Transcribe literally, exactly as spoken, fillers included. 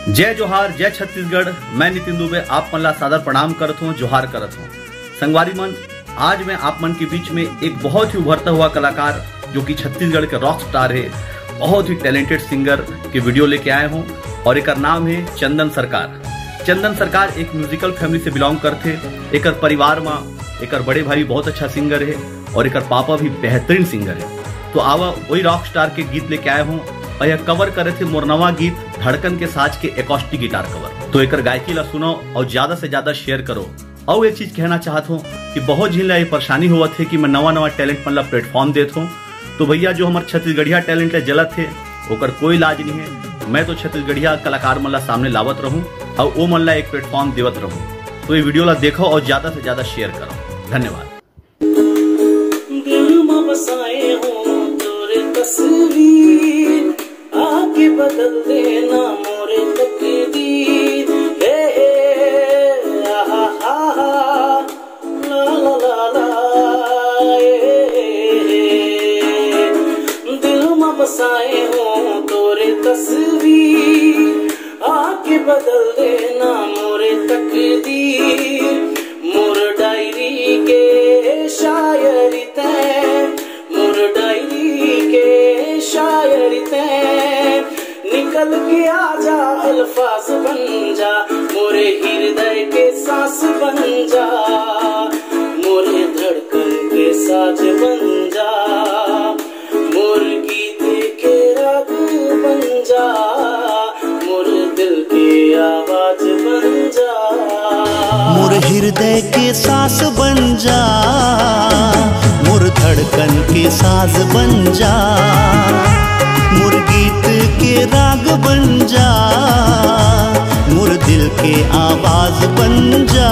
जय जोहार, जय छत्तीसगढ़। मैं नितिन दुबे आप मन ला सादर प्रणाम करत हूँ, जोहार करत हूँ। संगवारी मन, आज मैं आप मन के बीच में एक बहुत ही उभरता हुआ कलाकार, जो कि छत्तीसगढ़ के रॉक स्टार है, बहुत ही टैलेंटेड सिंगर के वीडियो लेके आए हूँ और एकर नाम है चंदन सरकार। चंदन सरकार एक म्यूजिकल फैमिली से बिलोंग करथे। एकर परिवार मा एकर बड़े भाई बहुत अच्छा सिंगर है और एकर पापा भी बेहतरीन सिंगर है। तो आवा वही रॉक स्टार के गीत लेके आए हूँ और यह कवर करे थे मोर नवा गीत धड़कन के साज के एकॉस्टिक गिटार कवर। तो एकर गायकी ला सुनो और ज्यादा से ज्यादा शेयर करो। और एक चीज कहना चाहत हूँ कि बहुत झिन ला ये परेशानी होवत है कि मैं नवा नवा टैलेंट मन ला प्लेटफॉर्म देत हूँ। तो भैया, जो हमर छत्तीसगढ़िया टैलेंट ला जलत है, ओकर कोई इलाज नहीं है। मैं तो छत्तीसगढ़िया कलाकार मन ला सामने लावत रहूँ और ओ मन ला एक प्लेटफॉर्म देवत रहूँ। तो ये वीडियो ला देखो और ज्यादा से ज्यादा शेयर करो। धन्यवाद। दिल में बसाए हो तोरे तस्वीर, आके बदल देना मोरे तकदीर। हे, हे, आहा, हा, हा, ला, ला, ला, ला, ए, ए, ए। दिल में बसाए हो तोरे तस्वीर, आके बदल देना मोरे तकदीर। मोर डायरी के शायरी तैं, मोर डायरी के शायरी तैं, निकल के आजा अल्फाज बन जा, मोरे हृदय के सांस बन जा, मोरे धड़कन के साज बन जा, मोर गीत के राग बन जा, मोर दिल के आवाज बन जा। मोर हृदय के सांस बन जा, मोर धड़कन के साज बन जा, मोर गीत के राग बन जा, मोर दिल के आवाज बन जा।